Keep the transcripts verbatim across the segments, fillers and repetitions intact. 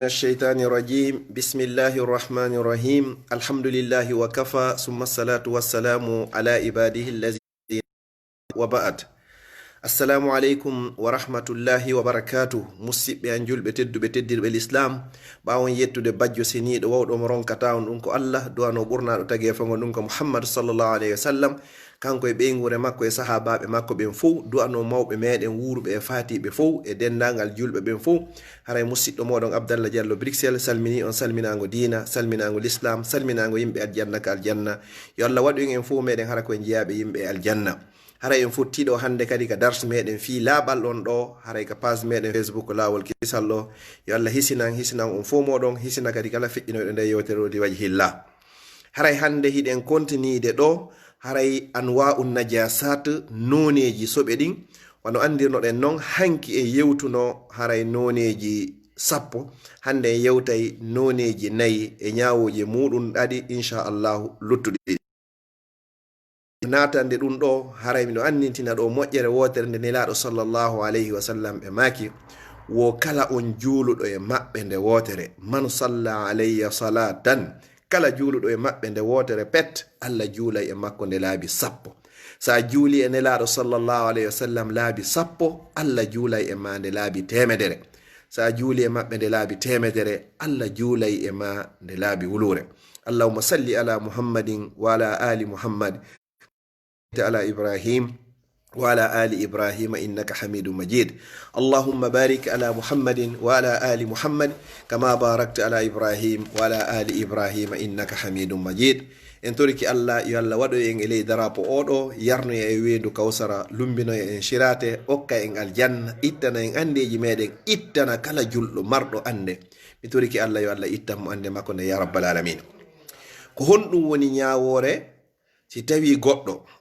الشيطان الرجيم. بسم الله الرحمن الرحيم. الحمد لله وكفى، ثم الصلاة والسلام على عباده الذين وبعد. Assalamu aleykum wa rahmatullahi wa barakatuh. Musidɓe an julɓe tedduɓe teddirɓe l'islam, ɓawon yettude bajjo seniiɗo wawɗo mo ronkata on ɗum ko Allah, du'ano ɓurnaaɗo tageefo ngon ɗum ko Muhammad sallallahu alayhi wa sallam, kanko e ɓeynguure makko e sahaabaaɓe makko ɓen fow, du'ano mawɓe meɗen wuuruɓe e faatiiɓe fow e denndaangal julɓe ɓen fow. Haray musiɗɗo moɗon Abdallah Diallo Bruxelles salmini on salminaango diina, salminaango l'islam, salminaango yimɓe aljanna ka aljanna. Yo Allah waɗu en en fow meɗen hara ko en jeyaaɓe yimɓe e aljanna. Haray en fotti ɗo hannde kadi ka dars meɗen fii laaɓal on ɗo, haray ka page meɗen Facebook Laawol Kisal ɗo. Yo Allah hisinan, hisinan on fow moɗon, hisina kadi kala feƴƴinoyɗo nde yewtere o li wajhillah. Haray hannde hiɗen kontiniide ɗo, haray anwa'un najasat, nooneeji soɓe ɗin. Wano anndirnoɗen non, hanki en yewtuno haray nooneeji sappo, hannde en yewtay nooneeji nayi e ñaawooje muɗum ɗaɗi, inchallahu, luttuɗi ɗiɗi. Naatande ɗum ɗo, haray miɗo anndintina ɗo moƴƴere wootere nde Nelaaɗo sallallahu alayhi wa sallam ɓe maaki, wo kala on juuluɗo e maɓɓe nde wootere, man salla alayya salatan, kala juuluɗo e maɓɓe nde wootere pet, Allah juulay e makko nde laabi sappo. Sa juuli e Nelaaɗo sallallahu alayhi wa sallam laabi sappo, Allah juulay e ma nde laabi teemedere. Sa juuli e maɓɓe nde laabi teemedere, Allah juulay e ma nde laabi wuluure. Allahumma salli ala Muhammadin wa ala ali Muhammad. على إبراهيم وعلى آل إبراهيم إنك حميد مجيد. اللهم بارك على محمد وعلى آل محمد كما باركت على إبراهيم وعلى آل إبراهيم إنك حميد مجيد. En toriki Allah, yo Allah waɗoy en e ley darapo oɗo, yarnoya e weendu Kawsara, lumbinoya en siraate, okka en aljanna, ittana en andeeji meɗen, ittana kala julɗo marɗo ande. Mi toriki Allah, yo Allah ittan mo ande makko nde, ya rabbal alamin. Ko honɗum woni ñaawoore? Si tawi goɗɗo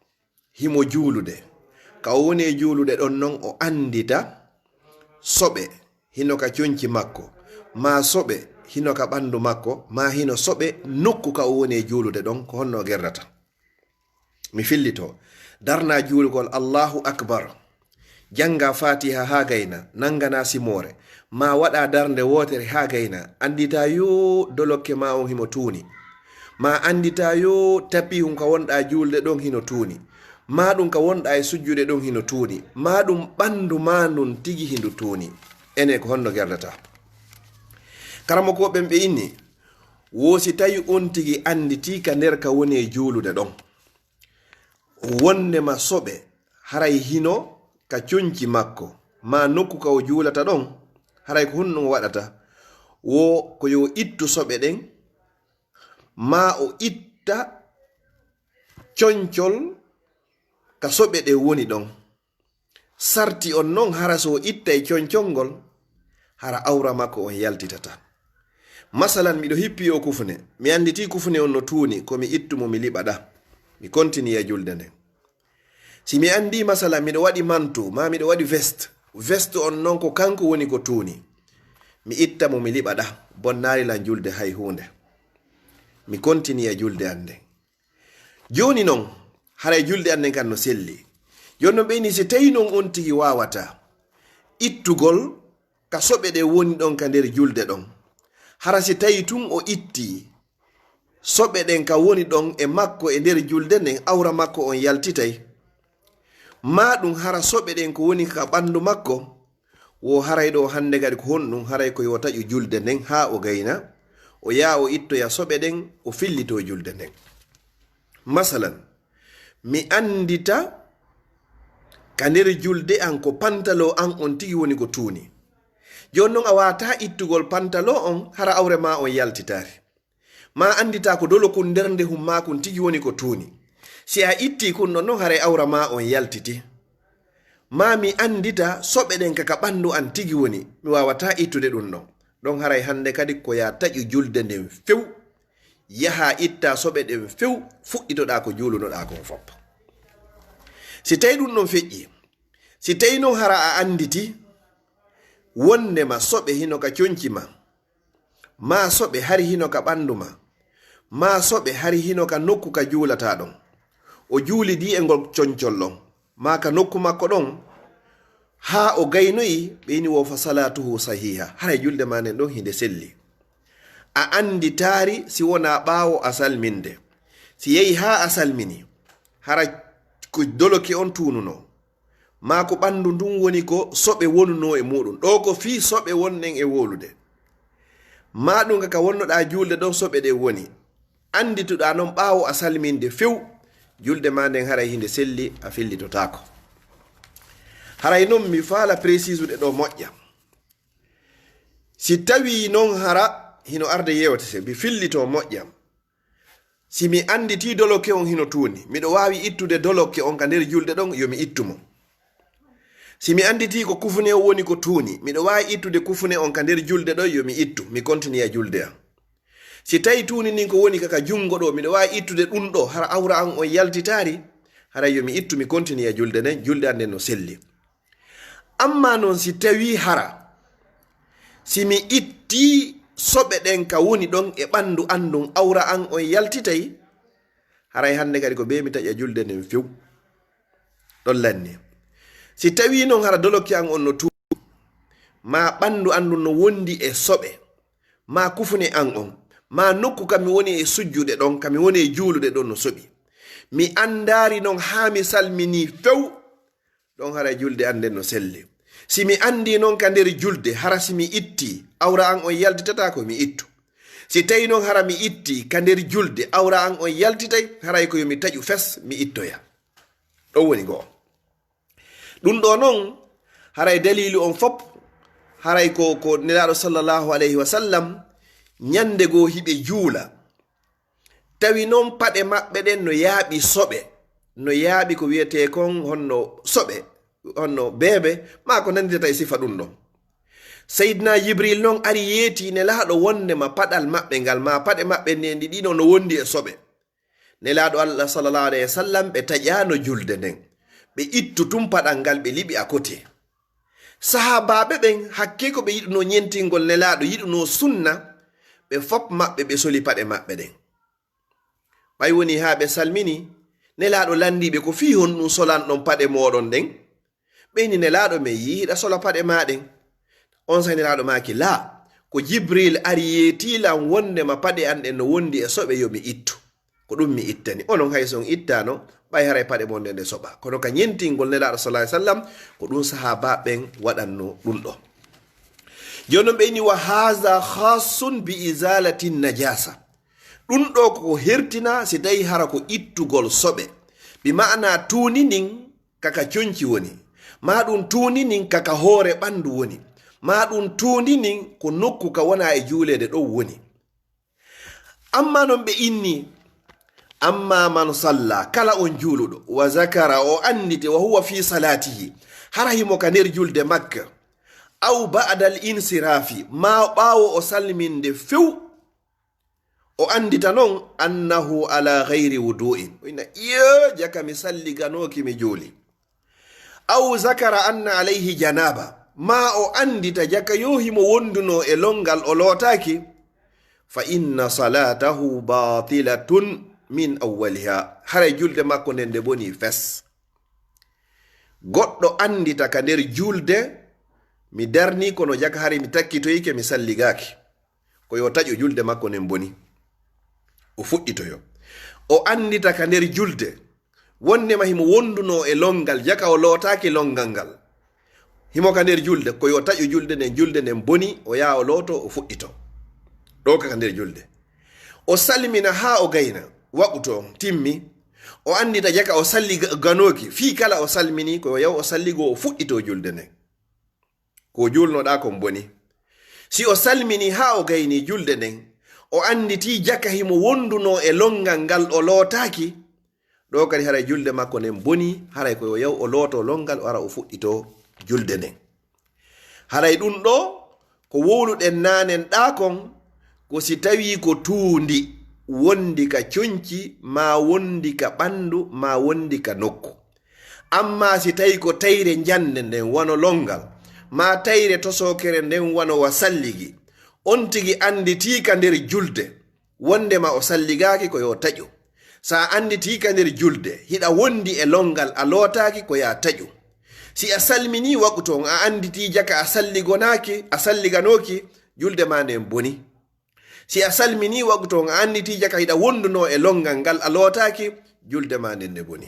himo juulude, ka o woni e juulude ɗon non o anndita soɓe hino ka conci makko, maa soɓe hino ka ɓanndu makko, maa hino soɓe nokku ka o woni e juulude ɗon, ko honno o gerdata? Mi fillito. Darna juulugol Allahu Akbar. Jannga Faatiha haa gayna, nangana simoore, maa waɗa darnde wootere haa gayna, anndita yoo dolokke maa on himo tuuni, maa anndita yoo tapihun ka wonɗa juulde ɗon hino tuuni, maa ɗum ka wonɗa e sujjude ɗon hino tuuni, maa ɗum ɓanndu maa ndun tigi hindu tuuni. Ene ko honno gerdata? Karamokooɓe ɓen ɓe inni, wo si tawi on tigi annditi ka nder ka woni e juulude ɗon, wonndema soɓe haray hino ka conci makko, maa nokku ka o juulata ɗon, haray ko honɗum o waɗata? Wo ko yo ittu soɓe ɗen, maa o itta concol ka soɓe ɗen woni ɗon. Sarti on non hara so o ittay concol ngol, hara awra makko on yaltitata. Masalan, miɗo hippi o kufune, mi annditi kufune on no tuuni, ko mi ittu mo mi liɓa ɗa, mi kontiniya julde nden. Si mi anndi, masalan, miɗo waɗi manto, maa miɗo waɗi veste, veste on non ko kanko woni ko tuuni, mi itta mo mi liɓa ɗa, bonnaali lan julde hay huunde. Mi kontiniya julde an nden. Jooni non, haray julde an nden kan no selli. Jooni non ɓe inni, si tawi non on tigi waawata ittugol ka soɓe ɗen woni ɗon ka nder julde ɗon, hara si tawi tun o itti soɓe ɗen ka woni ɗon e makko e nder julde nden, awra makko on yaltitay. Maa ɗum hara soɓe ɗen ko woni ka ɓanndu makko, wo haray ɗo hannde kadi ko honɗum? Haray ko yo taƴu julde nden haa o gayna, o yaha o ittoya soɓe ɗen, o fillito julde nden. Masalan, mi anndita ka nder julde an ko pantalo an on tigi woni ko tuuni. Jooni non a waawataa ittugol pantalo on hara awre maa on yaltitaali. Maa anndita ko dolokun nder ndehun maakun tigi woni ko tuuni. Si a ittii kun ɗon non haray awra maa on yaltiti. Maa mi anndita soɓe ɗen ka ka ɓanndu an tigi woni, mi waawataa ittude ɗum ɗon. Ɗon haray hannde kadi ko yaa taƴu julde nden few. Yahaa ittaa soɓe ɗen few, fuɗɗitoɗaa ko juulunoɗaa kon fof. Si tawi ɗum ɗon feƴƴi, si tawi non hara a annditi wonndema soɓe hino ka conci ma, maa soɓe hari hino ka ɓanndu ma, maa soɓe hari hino ka nokku ka juulataa ɗon. O juulidi e ngol concol ɗon, maa ka nokku makko ɗon, haa o gaynoyi, ɓe inni wo fa salaatuhu sahiiha, haray julde maa nden ɗon hinde selli. A annditaari si wonaa ɓaawo a salminde. Si yehi haa a salmini, hara ko doloki on tuununoo, maa ko ɓanndu ndun woni ko soɓe wonunoo e muuɗum. Ɗoo ko fii soɓe wonɗen e wowlude. Maa ɗum ka wonnoɗaa juulde ɗon soɓe ɗen woni. Anndituɗaa non ɓaawo a salminde few, julde maa nden haray hinde selli, a fillitotaako. Haray non mi faala précisude ɗoo moƴƴa. Si tawii non hara hino arde yewte, se mi fillitoo moƴƴa. Si mi annditii dolokke on hino tuuni, miɗo waawi ittude dolokke on ka nder julde ɗon, yo mi ittu mo. Si mi annditii ko kufune on woni ko tuuni, miɗo waawi ittude kufune on ka nder julde ɗon, yo mi ittu, mi kontiniya julde an. Si tawii tuuni ndin ko woni ka, ka junngo ɗoo, miɗo waawi ittude ɗum ɗoo, hara awra an on yaltitaali, haray yo mi ittu, mi kontiniya julde nden, julde an nden no selli. Ammaa non si tawii hara, si mi ittii soɓe ɗen ka woni ɗon e ɓanndu an ndun, awra an on yaltitay, haray hannde kadi ko bee mi taƴa julde nden few. Ɗon lanni. Si tawii non hara dolokke an on no tuuni, maa ɓanndu an ndun no wondi e soɓe, maa kufune an on, maa nokku ka mi woni e sujjude ɗon, ka mi woni e juulude ɗon no soɓi. Mi anndaali non haa mi salminii few, ɗon haray julde an nden no selli. Si mi anndii non ka nder julde, hara si mi ittii, awra an on yaltitataa ko mi ittu. Si tawii non hara mi ittii ka nder julde, awra an on yaltitay, haray ko yo mi taƴu fes, mi ittoya. Ɗon woni go'o. Ɗum ɗoo non, haray daliilu on fop, haray ko, ko Nelaaɗo sallallahu alayhi wa sallam, ñannde goo hiɓe juula. Tawi non paɗe maɓɓe ɗen no yaaɓi soɓe, no yaaɓi ko wiyetee kon honno soɓe, honno beebe, maa ko nannditata e sifa ɗum ɗon. Seydina Jibril non ari yeetii Nelaaɗo wonndema paɗal maɓɓe ngal, maa paɗe maɓɓe nden ɗiɗi no, no wondi e soɓe. Nelaaɗo Allah sallallahu alayhi wa sallam ɓe taƴaano julde nden. Ɓe ittu tun paɗal ngal, ɓe liɓi à côté. Sahaabaaɓe ɓen, hakkee ko ɓe yiɗunoo ñentingol Nelaaɗo, yiɗunoo sunna, ɓe fop maɓɓe ɓe soli paɗe maɓɓe ɗen. Ɓay wonii haa ɓe salmini, Nelaaɗo lanndii ɓe ko fii honɗum solanɗon paɗe mooɗon ɗen? Ɓe inni Nelaaɗo, men yi'i hiɗa sola paɗe maa ɗen. Onsay Nelaaɗo maaki, laa, ko Jibril ari yeetii lan wonndema paɗe an ɗen no wondi e soɓe, yo mi ittu. Ko ɗum mi ittani. Onon hay si on ittaano, ɓay haray paɗe mon ɗen ɗe soɓa. Kono ka ñentingol Nelaaɗo sallallahu alayhi wa sallam, ko ɗum sahaabaaɓe ɓen waɗannoo ɗum ɗoo. Jooni non ɓe inni, wa haaza khaassun bi izaalati najaasa. Ɗum ɗoo ko hertina si tawii hara ko ittugol soɓe. Bi ma'ana tuundi ndin ka ka conci woni. Maa ɗum tuundi ndin ka ka hoore ɓanndu woni. Maa ɗum tuundi ndin ko nokku ka wonaa e juuleede ɗon woni. Ammaa non ɓe inni, amma man salla, kala on juuluɗo, wa zakara, o annditi, wa huwa fi salaatihi, hara himo ka nder julde makka, aw ba'dal insiraafi, maa ɓaawo o salminde few, o anndita non, annahu ala ghayri wudu'in. O inna, iyo, jaka mi salliganooki mi juuli. Aw zakara anna alayhi janaba, maa o anndita jaka yo himo wondunoo e lonngal o lootaaki, fa inna salatahu batilatun min awwaliha, haray julde makko nden nde bonii fes. Goɗɗo anndita ka nder julde, mi darnii kono jaka hari mi takkitoyike mi salligaaki. Ko yo taƴo julde makko nden boni. O fuɗɗitoyo. O anndita ka nder julde, wondema himo wondunoo e lonngal, jaka o lootaaki lonngal ngal. Himo ka nder julde, ko yo taƴo julde nden, julde nden boni, o yaha o looto, o fuɗɗito. Ɗoo ka, ka nder julde. O salmina haa o gayna, waqutu on timmi. O anndita jaka o salli ga-, ganooki, fii kala o salmini, ko yo yaw o salligoo, o fuɗɗitoo julde nden. Ko juulnoɗaa kon boni. Si o salmini haa o gayni julde nden, o annditi jaka himo wondunoo e lonngal ngal o lootaaki, ɗoo kadi haray julde makko nden boni, haray ko yo yaw o looto lonngal, o ara o fuɗɗito julde nden. Haray ɗum ɗoo ko wowluɗen naanen ɗaa kon, ko si tawii ko tuundi wondi ka conci, maa wondi ka ɓanndu, maa wondi ka nokku. Ammaa si tawii ko tayre njannde nden wano lonngal, maa tayre tosookere nden wano wa salligi, on tigi annditii ka nder julde, wondema o salligaaki, ko yo taƴu. Sa annditii ka nder julde, hiɗa wondi e lonngal, a lootaaki, ko yaa taƴu. Si a salminii waqtu on, a annditii jaka a salligonaaki, a salliganooki, julde maa nden boni. Si a salminii waqtu on, a annditii jaka hiɗa wondunoo e lonngal ngal a lootaaki, julde maa nden nde boni.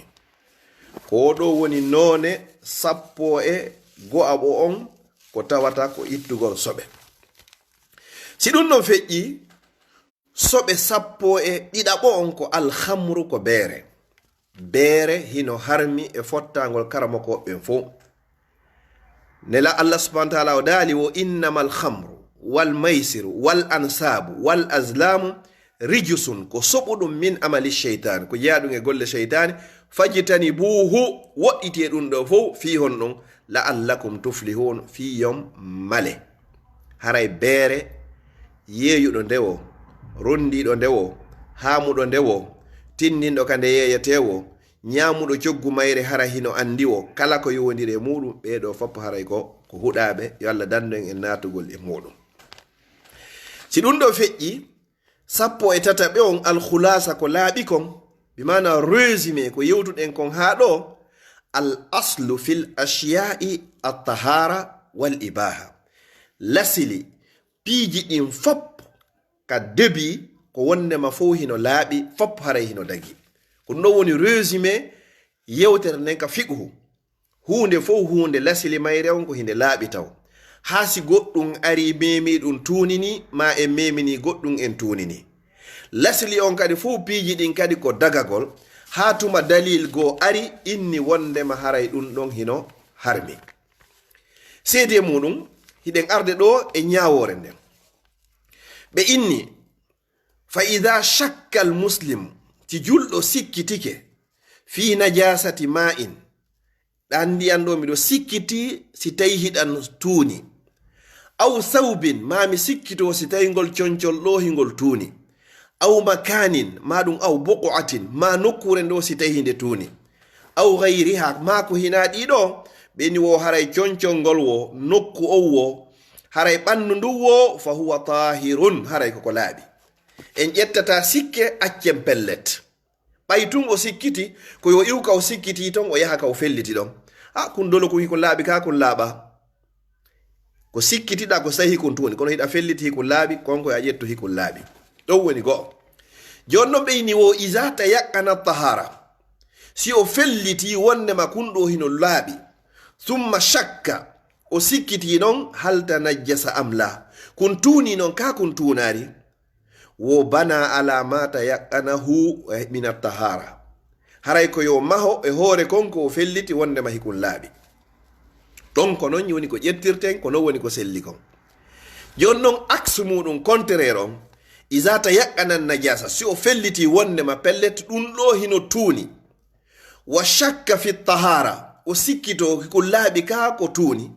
Ko ɗoo woni noone sappo e go'aɓo on ko tawata ko ittugol soɓe. Si ɗum ɗon feƴƴii, soɓe sappo e ɗiɗaɓo on ko alhamru, ko beere. Beere hino harmi e fottaangol karamokooɓe ɓen fow. Nela Allah subhanahu wa ta'ala o daali wo, "Innamal khamru wal maysiru wal ansaabu wal azlaamu rijusun", ko soɓuɗum min amali sheytaani, ko jeyaɗum e golle sheytaani. "Fajtanibuuhu", woɗɗitee ɗum ɗo fow, fii honɗum? "La'allakum tuflihun", fii yon male. Haray beere yeeyuɗo ndewo, ronndiiɗo ndewo, haamuɗo ndewo, tinndinɗo ka nde yeeyetee wo, ñaamuɗo coggu mayre hara hino anndi wo, kala ko yowondiri e muuɗum, ɓee ɗoo fof haray ko, ko huɗaaɓe, yo Allah dandu en e naatugol e muuɗum. Si ɗum ɗoo feƴƴi, sappo e tataɓe on alkhulaasa ko laaɓi kon, bi maana résumé ko yewtuɗen kon haa ɗoo, al aslu fil ashyaa'i at-tahaara wal ibaaha. Lasili piiji ɗin fof ka début ko wondema fof hino laaɓi, fof haray hino dagi. Ko ɗum ɗon woni résumé yewtere nden ka fiqhu. Huunde fof huunde lasili mayre on ko hinde laaɓi taw. Haa si goɗɗum ari meemi ɗum tuunini, ma en meemini goɗɗum en tuunini. Lasili on kadi fof piiji ɗin kadi ko dagagol, haa tuma dalil goo ari inni wondema haray ɗum ɗon hino harmi. Seedee muuɗum, hiɗen arde ɗoo e ñaawoore nden. Ɓe inni, "Fa idaa shakkal muslim", si julɗo sikkitike, "fii najaasati maa'in", ɗan ndiyan ɗoo miɗo sikkiti si tawi hiɗan tuuni. "Aw sawbin", maa mi sikkitoo si tawi ngol concol ɗoo hingol tuuni. "Aw makaanin", maa ɗum "aw buq'atin", maa nokkuure ndoo si tawi hinde tuuni. "Aw ghayriha", maa ko hinaa ɗii ɗoo, ɓe inni wo haray concol ngol wo, nokku on wo, haray ɓandu ndun wo, "fa huwa taahirun", haray ko ko laaɓi. En ƴettataa sikke, accen pellet. Ɓay tun o sikkiti, ko yo iw ka o sikkiti ton, o yaha ka o felliti ɗon. A, kun dolo kun hikun laaɓi ka kun laaɓa. Ko sikkitiɗaa ko sahi hikun tuuni, kono hiɗa felliti hikun laaɓi, kon ko a ƴettu hikun laaɓi. Ɗon woni go'o. Jooni non ɓe inni wo, "Iza tayaqqana tahara." Si o felliti wondema kun ɗoo hino laaɓi. "Summa shakka", o sikkiti non, "hal tanajjasa am la?" Kun tuuni non ka kun tuunaari? Wo bana ala ma tayaqqanahu min at-tahara. Haray ko yo maho e hoore kon ko o felliti wondema hikun laaɓi. Ɗon ko non woni ko ƴettirten, ko non woni ko selli kon. Jooni non aksu muuɗum, contraire on, iza tayaqqana najasa, si o felliti wondema pellet ɗum ɗoo hino tuuni, wa shakka fi tahara, o sikkito ko laaɓi ka ko tuuni,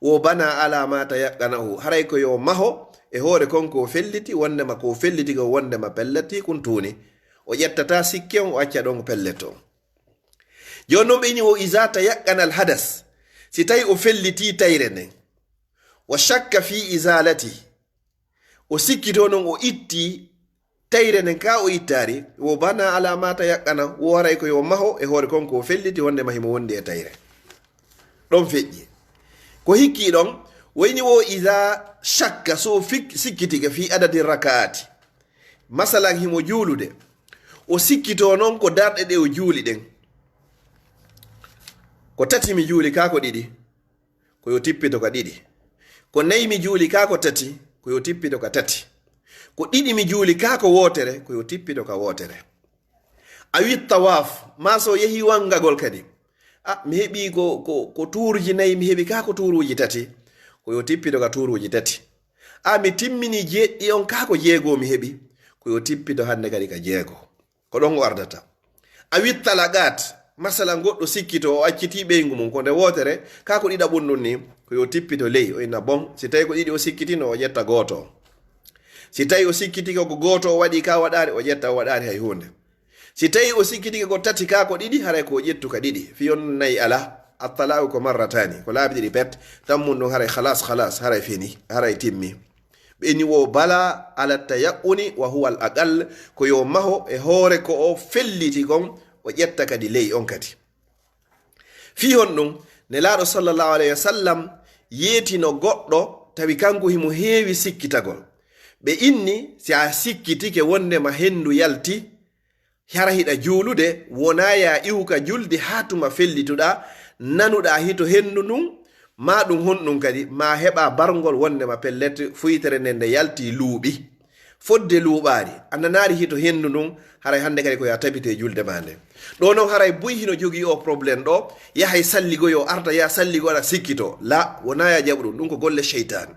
wo bana ala ma tayaqqanahu, haray ko yo maho e hoore kon ko felliti, wondema ko felliti ko wondema pelleti kun tuuni, o ƴettata sikke on, o acca ɗon pellet on. Jooni non ɓe ini wo iza tayaqqana al hadas, si tawi o felliti tayre nden, wa shakka fi izalati, o sikkito non o itti tayre nden ka o ittaari, wo bana ala ma tayaqqana, wo haray ko yo maho e hoore kon ko felliti wondema himo wondi e tayre. Ɗon feƴƴi. Ko hikki ɗon, wayni wo iza shakka, so o fik-, sikkitike fi adadi rakaati. Masalan himo juulude. O sikkito non ko darɗe ɗe o juuli ɗen. Ko tati mi juuli ka ko ɗiɗi. Ko yo tippito ka ɗiɗi. Ko nayi mi juuli ka ko tati, ko yo tippito ka tati. Ko ɗiɗi mi juuli ka ko wootere, ko yo tippito ka wootere. Awi tawaf, ma so yehi wangagol kadi. A, mi heɓi ko, ko, ko tuuruji nayi, mi heɓi ka ko tuuruji tati, ko yo tippito ka tuuruji tati. A, mi timmini jeeɗiɗi on ka ko jeego mi heɓi, ko yo tippito hannde kadi ka jeego. Ko ɗon o ardata. A wittalaqat, masalan, goɗɗo sikkito o acciti ɓeyngu mum ko nde wootere, ka ko ɗiɗaɓun ɗun ni, ko yo tippito ley, o inna bon, si tawi ko ɗiɗi o sikkitino, o ƴetta gooto. Si tawi o sikkiti ko gooto o waɗi ka waɗaari, o ƴetta o waɗaari hay huunde. Si tawi o sikkiti ko tati ka ko ɗiɗi, haray ko o ƴettu ka ɗiɗi. Fiyon nayi ala, attalaqu ko marratani, ko laabi ɗiɗi pet, tammun ɗun haray khalas, khalas, haray fini, haray timmi. Ɓe ni wo bala ala tayaqquni wa huwa al aqal, ko yo maho e hoore ko o felliti kon, o ƴetta kadi ley on kadi. Fii honɗun? Nelaaɗo sallallahu alayhi wa sallam yeetino goɗɗo, tawi kanko himo heewi sikkitagol. Ɓe inni, si a sikkitike wondema henndu yalti, hara hiɗa juulude, wonaa ya iwu ka julde haa tuma fellituɗaa, nanuɗaa hito henndu ndun, maa ɗun honɗun kadi, maa heɓaa barngol wondema pellet fuyitere nden nde yalti luuɓi. Fodde luuɓaari, a nanaari hito henndu ndun, haray hannde kadi ko ya tabite julde maa nden. Ɗoo non haray buy hino jogii o problème ɗoo, yahay salligoyo, arta ya salligo aɗa sikkito. La, wonaa ya jaɓu ɗun, ɗun ko golle seytaane.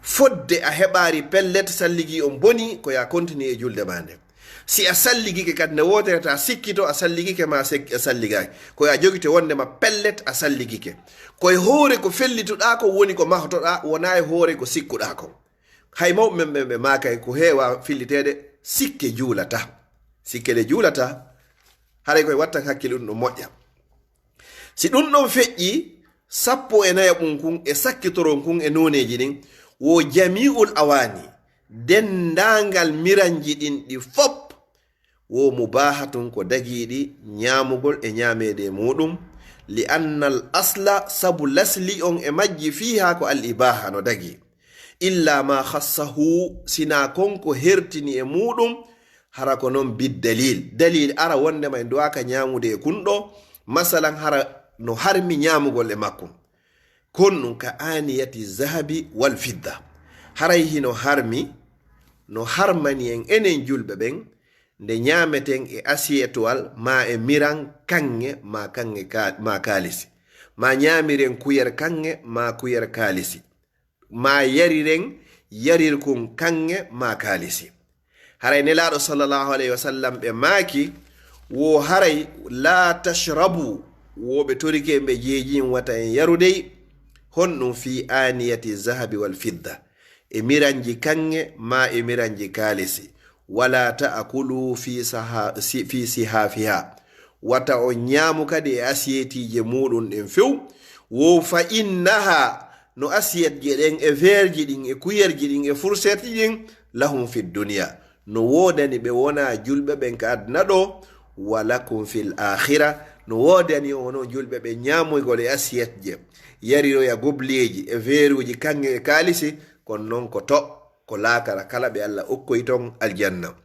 Fodde a heɓaari pellet salligi on boni, ko ya continue e julde maa nden. Si a salligike kadi nde wootere ta sikkito, a salligike ma sek-, a salligaaki. Ko ya jogite wondema pellet a salligike. Ko e hoore ko fellituɗaa ko woni ko mahtoɗaa, wonaa e hoore ko sikkuɗaa ko. Hay mawɓe men ɓen ɓe maakay ko heewa filliteede, sikke juulata. Sikke ɗe juulata, haray koye wattan hakkille ɗun no moƴƴa. Si ɗun ɗon feƴƴi, sappo e nayaɓun kun e sakkitoron kun e nooneeji ɗin, wo jami'ul awaani, denndaangal miranji ɗin ɗi fop, wo mubaahatun ko dagiiɗi ñaamugol e ñaameede e muuɗum, li annal asla, sabu lasli on e majji fiihaa ko al ibaaha no dagii. Illa ma khassahu, sinaa kon ko hertini e muuɗum, hara ko non bid dalil. Dalil ara wondema en duwaaka ñaamude e kun ɗoo, masalan hara no harmi ñaamugol e makkun. Kon ɗun ka aaniyati zahabi wal fidda. Haray hino harmi, no harmani en enen julɓe ɓen, nde ñaameten e asiyetowal maa e miran kaŋŋe maa kaŋŋe ka-, maa kaalisi. Maa ñaamiren kuyer kaŋŋe maa kuyer kaalisi. Maa yariren yarirkun kaŋŋe maa kaalisi. Haray Nelaaɗo sallallahu alayhi wa sallam ɓe maaki, wo haray laa tashrabu, wo ɓe torike ɓe jeejin wata en yarudey, honɗun fii aaniyati zahabi wal fidda, e miranji kaŋŋe maa e miranji kaalisi, wala ta'kulu fi saha-, si-, fi sihafiha. Wata on ñaamu kadi e asiyetiije muuɗum ɗen few. Wo fa innaha, no asiyetje ɗen e veerji ɗin e kuyerji ɗin e fursetji ɗin, lahum fi dunya. No woodani ɓe wonaa julɓe ɓen ka aduna ɗoo, wa lakum fil akhira. No woodani on onon julɓe ɓen ñaamoygol e asiyetje, yariroya gobleeji e veeruuji kaŋŋe e kaalisi, kono non ko to, ko laakara kala ɓe Alla okkoy ton aljanna.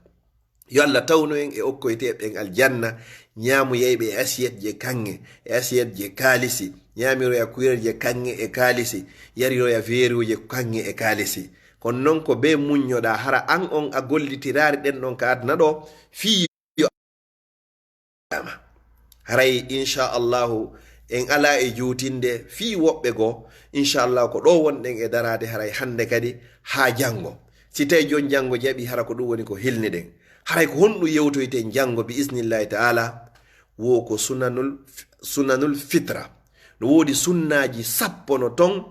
Yo Alla tawnu en e okkoyteeɓe ɓen aljanna, ñaamuyayɓe e asiyetje kaŋŋe, e asiyetje kaalisi, ñaamiroya kuyerje kaŋŋe e kaalisi, yariroya veeruuje kaŋŋe e kaalisi. Kono non ko bee muññoɗaa, hara an on a gollitiraari ɗen ɗon ka aduna ɗoo, fii yo Haray, inchallahu, en alaa e juutinde fii woɓɓe goo. Inchallahu, ko ɗoo wonɗen e daraade haray hannde kadi haa janngo. Si tawi jon janngo jaɓi, hara ko ɗum woni ko hilniɗen. Haray ko honɗum yewtoyten janngo bi isnillahi ta'ala? Wo ko sunanul, sunanul fitra. No woodi sunnaaji sappo no ton,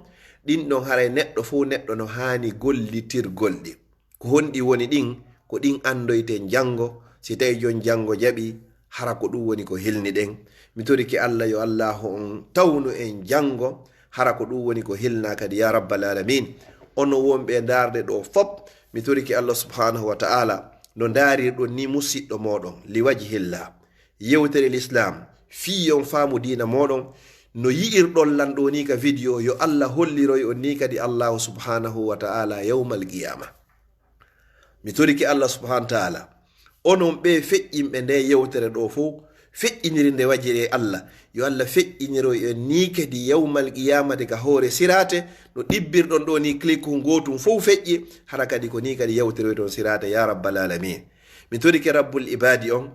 ɗin ɗon haray neɗɗo fof neɗɗo no haani gollitirgol ɗi. Ko honɗi woni ɗin? Ko ɗin anndoyten janngo. Si tawi jon janngo jaɓi, hara ko ɗum woni ko hilniɗen. Mi torike Alla yo Allaahu on tawnu en janngo, hara ko ɗum woni ko hilnaa kadi, ya rabbal alamin. Onon wonɓe e ndaarde ɗoo fop, mi torike Alla subhanahu wa ta'ala, no ndaarirɗon ni musiɗɗo mooɗon, li wajhillah. Yewtere Lislaam, fii on faamu diina mooɗon, no yi'irɗon lan ɗoo ni ka video, yo Alla holliroy on ni kadi Allaahu subhanahu wa ta'ala yawmal qiyama. Mi torike Alla subhanahu wa ta'ala, onon ɓe feƴƴinɓe nde yewtere ɗoo fof, feƴƴiniri nde wajiri e Alla, yo Alla feƴƴiniroy en ni kadi yawmal qiyamati ka hoore siraate, no ɗibbirɗon ɗoo ni clique ngootum fof feƴƴi, hara kadi ko ni kadi yewtiroyton siraate, ya rabbal alamin. Mi torike rabbul ibadi on,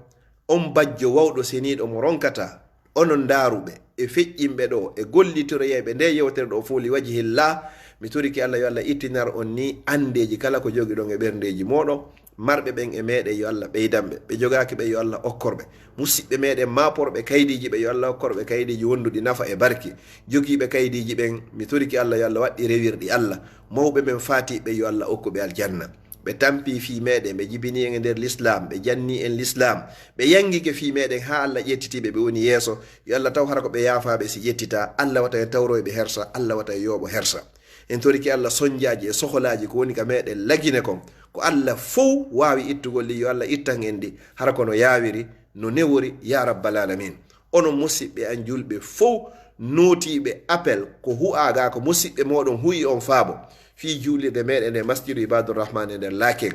on bajjo wawɗo seniiɗo mo ronkataa, onon ndaaruɓe e feƴƴinɓe ɗoo e gollitoroyayɓe nde yewtere ɗoo fof li wajhillah, mi torike Alla yo Alla ittinar on ni anndeeji kala ko jogiɗon e ɓerndeeji mooɗon. Marɓe ɓen e meɗen yo Alla ɓeydanɓe, ɓe jogaaki ɓe yo Alla okkorɓe. Musiɓɓe meɗen maaporɓe kaydiiji ɓe yo Alla okkorɓe kaydiiji wonduɗi nafa e barki. Jogiiɓe kaydiiji ɓen, mi torike Alla yo Alla waɗɗi rewirɗi Alla. Mawɓe men faatiiɓe yo Alla okku ɓe aljanna. Ɓe tampi fii meɗen, ɓe jibini en e nder Lislaam, ɓe janni en Lislaam, ɓe yangike fii meɗen haa Alla ƴettiti ɓe, ɓe woni yeeso. Yo Alla taw hara ko ɓe yaafaaɓe si ƴettitaa. Alla wata en tawroy ɓe hersa, Alla wata en yooɓo hersa. En torike Alla sonjaaji e soholaaji ko woni ka meɗen lagine kon. Ko Alla fow waawi ittugol ɗi, yo Alla ittan en ɗi, hara ko no yaawiri, no newori, ya rabbal alamin. Onon musiɓɓe an julɓe fow, nootiiɓe appel ko hu'aa ga ko musiɓɓe mooɗon hu'i on faabo fii juulirde meɗen e masjidu Ibadur Rahman e nder Laken.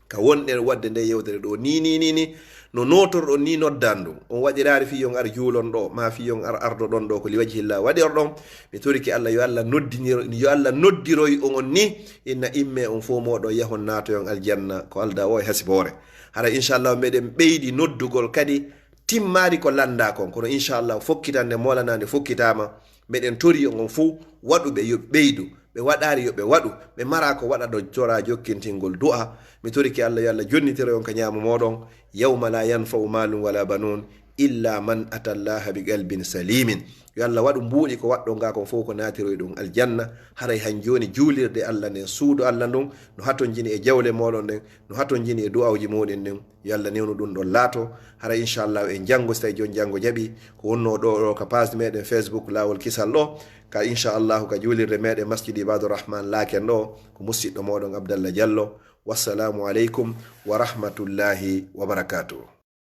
Ka wonɗen waɗde nde yewtere ɗo ni, ni, ni, ni, no nootorɗon ni noddan ɗum. On waɗiraari fii yon ar juulon ɗo, maa fii yon ar ardoɗon ɗo ko li wajhillah waɗirɗon. Mi torike Allah yo Allah noddinir-, yo Allah noddiroy on on ni, inna imme on fof mooɗon yahon naatoyon aljanna ko aldaa o e hasiboore. Hara inchallah meɗen ɓeydi noddugol kadi timmaari ko lanndaa kon, kono inchallah fokkitande moolanaande fokkitaama, meɗen tori on on fof waɗuɓe yo ɓeydu, ɓe waɗaari yo ɓe waɗu, ɓe maraa ko waɗa ɗo coraa jokkintingol du'a. Mi torike Allah yo Allah jonnitiro on ka ñaamo mooɗon, yawma la yanfa'u malun wala banun illa man ata Allaha bi qalbin salimin. Yo Allah waɗu mbuuɗi ko waɗɗon ga kon fof ko naatiroy ɗum aljanna. Haray han jooni juulirde Allah nden, suudu Allah ndun, no hatonjini e jawle mooɗon ɗen, no hatonjini e du'awji muɗum ɗin. Yo Allah newnu ɗum ɗon laato. Hara inchallah en janngo, so tawi jooni janngo jaɓi, ko wonnoo ɗo, ɗo ka page meɗen Facebook Laawol Kisal ɗo, ka inchallahu ka juulirde meɗen Masjid Ibadur Rahman Laken ɗo, ko musiɗɗo mooɗon Abdallah Diallo. Wassalamu aleykum wa rahmatullahi wa barakatuh.